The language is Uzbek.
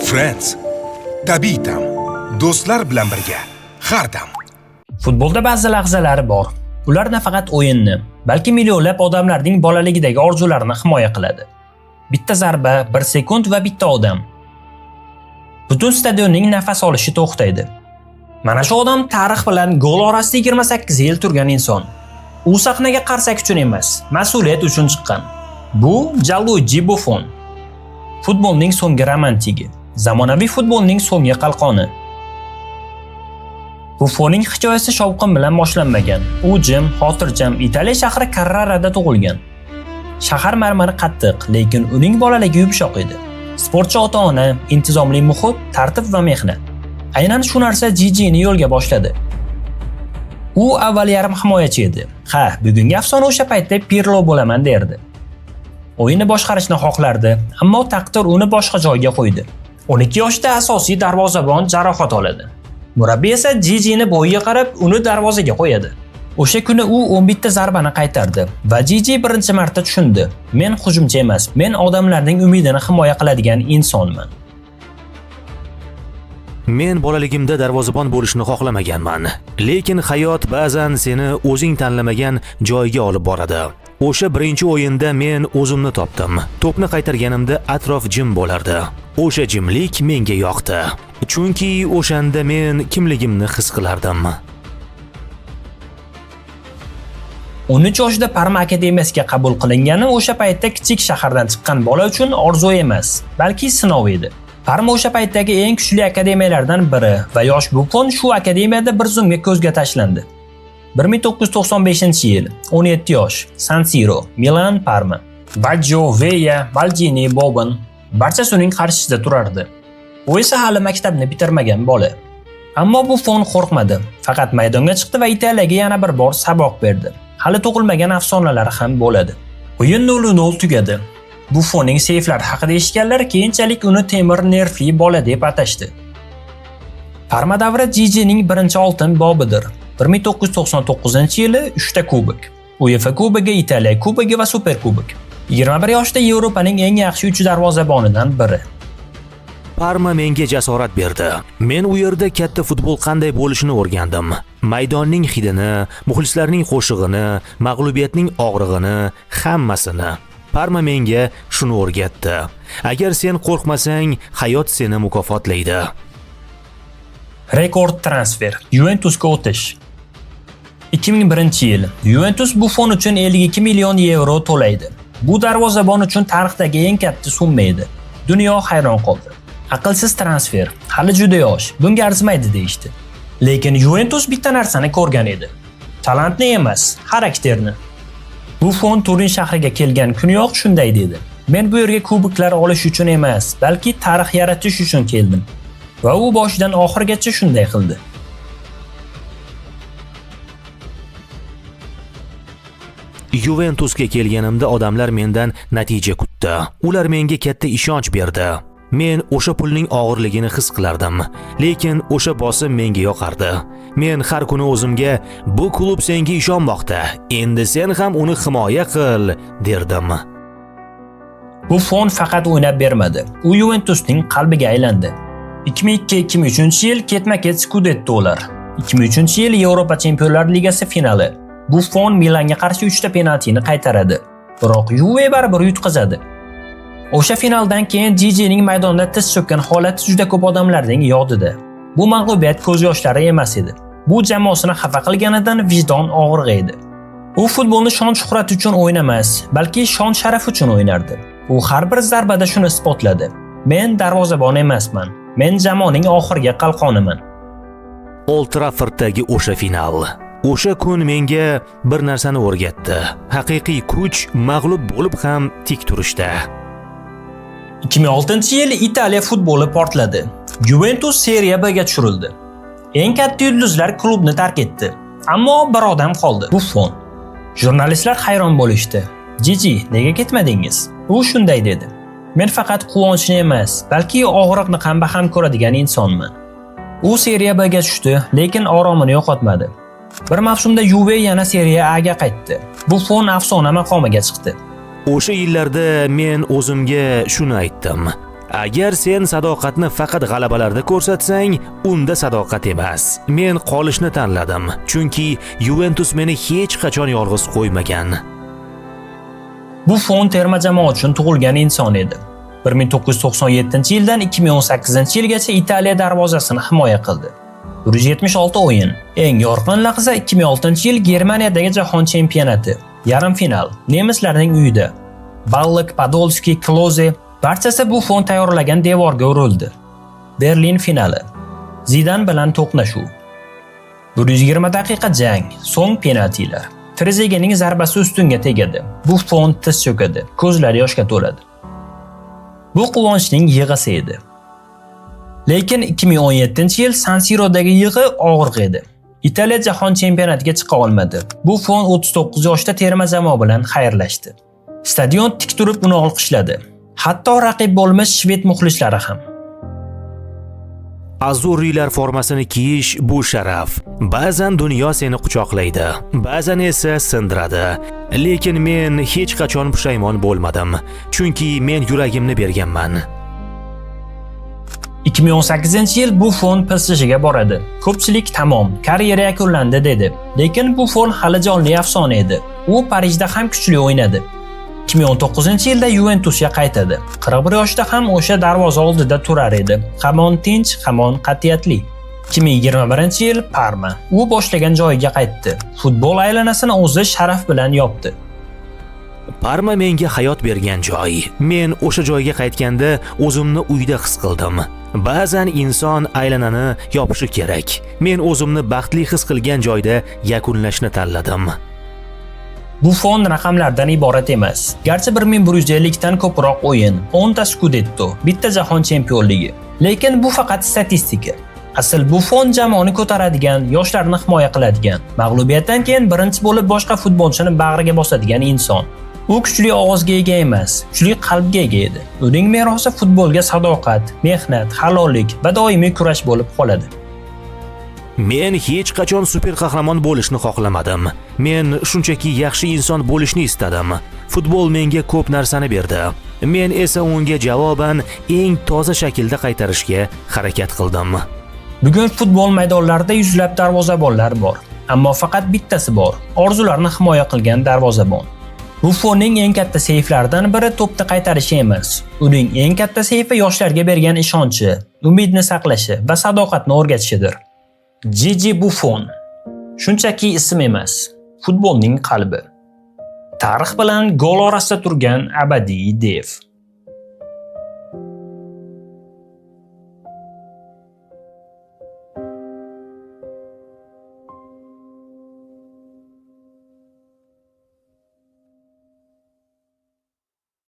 Friends. Tabiiy ta'm. Do'stlar bilan birga. Har dam. Futbolda ba'zi lahzalar bor. Ular nafaqat o'yinni, balki millionlab odamlarning bolaligidagi orzularini himoya qiladi. Bitta zarba, bir sekund va bitta odam. Butun stadionning nafas olishi to'xtaydi. Mana shu odam tarix bilan gol orasida 28 yil turgan inson. U sahnaga qarsak uchun emas, mas'uliyat uchun chiqqan. Bu Gianluigi Buffon. Futbolning so'nggi romantigi, zamonaviy futbolning so'nggi qalqoni. Buffonning hikoyasi shovqin bilan boshlanmagan. U jim, xotirjam Italiya shahri Carrarada tug'ilgan. Shahar marmari qattiq, lekin uning bolaligi yumshoq edi. Sportchi ota-ona, intizomli muhit, tartib va mehnat. Aynan shu narsa Gigini yo'lga boshladi. U avval yarim himoyachi edi. Ha, bugungi afsona o'sha paytda Pirlo bo'laman derdi. O'yinni boshqarishni xohlardi, ammo taqdir uni boshqa joyga qo'ydi. 12 yoshda asosiy darvozabon jarohat oladi. Murabbiy esa Gigini bo'yiga qarab uni darvozaga qo'yadi. O'sha kuni u 11 ta zarbani qaytardi va Gigi birinchi marta tushundi. Men hujumchi emas, men odamlarning umidini himoya qiladigan insonman. Men bolaligimda darvozabon bo'lishni xohlamaganman. Lekin hayot ba'zan seni o'zing tanlamagan joyga olib boradi. O'sha birinchi o'yinda men o'zimni topdim. To'pni qaytarganimda atrof jim bo'lardi. O'sha jimlik menga yoqdi. Chunki o'shanda men kimligimni his qilardim. 13 yoshida Parma akademiyasiga qabul qilingani o'sha paytda kichik shahardan chiqqan bola uchun orzu emas, balki sinov edi. Parma o'sha paytdagi eng kuchli akademiyalardan biri va yosh Buffon shu akademiyada bir zumga ko'zga tashlandi. 1995-yil, 17 yosh, San Siro, Milan, Parma. Baggio, Vea, Maldini, Boban barchasi uning qarshisida turardi. U esa hali maktabni bitirmagan bola. Ammo Buffon qo'rqmadi. Faqat maydonga chiqdi va Italiyaga yana bir bor saboq berdi. Hali tug'ilmagan afsonalar ham bo'ladi. O'yin 0-0 tugadi. Buffonning seyflari haqida eshitganlar keyinchalik uni temir nervli bola deb atashdi. Parma davri Gigining birinchi oltin bobidir. 1999-yili 3 ta kubok. UEFA kubogi, Italiya kubogi va Superkubok. 21 yoshda Yevropaning eng yaxshi 3 darvozabonidan biri. Parma menga jasorat berdi. Men u yerda katta futbol qanday bo'lishini o'rgandim. Maydonning hidini, muxlislarning qo'shig'ini, mag'lubiyatning og'rig'ini, hammasini. Parma menga shuni o'rgatdi. Agar sen qo'rqmasang, hayot seni mukofotlaydi. Rekord transfer. Juventusga o'tish. 2001-yil. Juventus Buffon uchun 52 million yevro to'laydi. Bu darvozabon uchun tarixdagi eng katta summa edi. Dunyo hayron qoldi. Aqlsiz transfer, hali juda yosh, bunga arzimaydi deyishdi. Lekin Juventus bitta narsani ko'rgan edi. Talantni emas, xarakterni. Buffon Turin shahriga kelgan kuniyoq shunday dedi. Men bu yerga kuboklar olish uchun emas, balki tarix yaratish uchun keldim. Va u boshidan oxirigacha shunday qildi. Juventusga kelganimda odamlar mendan natija kutdi. Ular menga katta ishonch berdi. Men o'sha pulning og'irligini his qilardim, lekin o'sha bosim menga yoqardi. Men har kuni o'zimga bu klub senga ishonmoqda, endi sen ham uni himoya qil derdim. Buffon faqat o'ynab bermadi. U Juventusning qalbiga aylandi. 2002-2003 yil ketma-ket Scudetto ular. 2003-yil Yevropa Chempionlar Ligasi finali. Buffon Milanga qarshi 3 ta penaltini qaytaradi. Biroq Juve baribir yutqazadi. O'sha finaldan keyin Gigining maydonda tiz cho'kkan holati juda ko'p odamlarning yodida. Bu mag'lubiyat ko'z yoshlari emas edi. Bu jamoasini xafa qilganidan vijdon og'rig'i edi. U futbolni shon-shuhrat uchun o'ynamas, balki shon-sharaf uchun o'ynardi. U har bir zarbada shuni isbotladi. Men darvozabon emasman. Men jamoaning oxirgi qalqoniman. Old Trafford'dagi o'sha final. O'sha kun menga bir narsani o'rgatdi. Haqiqiy kuch mag'lub bo'lib ham tik turishda. 2006-yil Italiya futboli portladi. Juventus Seriya B ga tushirildi. Eng katta yulduzlar klubni tark etdi. Ammo bir odam qoldi. Buffon. Jurnalistlar hayron bo'lishdi. Gigi, nega ketmadingiz? U shunday dedi. Men faqat quvonchni emas, balki og'riqni ham baham ko'radigan insonman. U Seriya B ga tushdi, lekin oromini yo'qotmadi. Bir mavsumda Juve yana Seriya A ga qaytdi. Buffon afsona maqomiga chiqdi. O'sha yillarda men o'zimga shuni aytdim. Agar sen sadoqatni faqat g'alabalarda ko'rsatsang, unda sadoqat emas. Men qolishni tanladim, chunki Yuventus meni hech qachon yolg'iz qo'ymagan. Buffon terma jamoa uchun tug'ilgan inson edi. 1997-yildan 2018-yilgacha Italiya darvozasini himoya qildi. 176 o'yin. Eng yorqin lahza 2006-yil Germaniyadagi Jahon chempionati. Yarim final. Nemislarning uyida. Ballack, Podolski, Kloze barchasi Buffon tayyorlagan devorga urildi. Berlin finali. Zidan bilan to'qnashuv. 120 daqiqa jang, so'ng penaltilar. Trezegening zarbasi ustunga tegadi. Buffon tiz cho'kadi, ko'zlari yoshga to'ladi. Bu quvonchning yig'isi edi. Lekin 2017-yil San Sirodagi yig'i og'riq edi. Italiya jahon chempionatiga chiqa olmadi. Buffon 39 yoshda terma jamoa bilan xayrlashdi. Stadion tik turib uni olqishladi. Hatto raqib bo'lmish shved muxlislari ham. Azurrilar formasini kiyish bu sharaf. Ba'zan dunyo seni quchoqlaydi, ba'zan esa sindiradi. Lekin men hech qachon pushaymon bo'lmadim, chunki men yuragimni berganman. 2018-yil Buffon PSJga boradi. Ko'pchilik tamom, karyera yakunlandi dedi. Lekin Buffon hali jonli afsona edi. U Parijda ham kuchli o'ynadi. 2019-yilda Yuventusga qaytadi. 41 yoshda ham o'sha darvoza oldida turar edi. Hamon tinch, hamon qat'iyatli. 2021-yil Parma. U boshlagan joyiga qaytdi. Futbol aylanasini o'zi sharaf bilan yopdi. Parma menga hayot bergan joy. Men o'sha joyga qaytganda o'zimni uyda his qildim. Ba'zan inson aylanani yopishi kerak. Men o'zimni baxtli his qilgan joyda yakunlashni tanladim. Buffon raqamlardan iborat emas. Garchi 1150 dan ko'proq o'yin, 10 ta Scudetto, bitta jahon chempionligi. Lekin bu faqat statistika. Asl Buffon jamoani ko'taradigan, yoshlarni himoya qiladigan, mag'lubiyatdan keyin birinchi bo'lib boshqa futbolchini bag'riga bosadigan inson. U kuchli ovozga ega emas, kuchli qalbga ega edi. Uning merosi futbolga sadoqat, mehnat, halollik va doimiy kurash bo'lib qoladi. Men hech qachon super qahramon bo'lishni xohlamadim. Men shunchaki yaxshi inson bo'lishni istadim. Futbol menga ko'p narsani berdi. Men esa unga javoban eng toza shaklda qaytarishga harakat qildim. Bugun futbol maydonlarida yuzlab darvozabonlar bor, ammo faqat bittasi bor: orzularni himoya qilgan darvozabon. Buffonning eng katta seyflaridan biri to'pni qaytarishi emas. Uning eng katta seyfi yoshlarga bergan ishonchi, umidni saqlashi va sadoqatni o'rgatishidir. Gigi Buffon shunchaki ism emas, futbolning qalbi. Tarix bilan gol orasida turgan abadiy dev.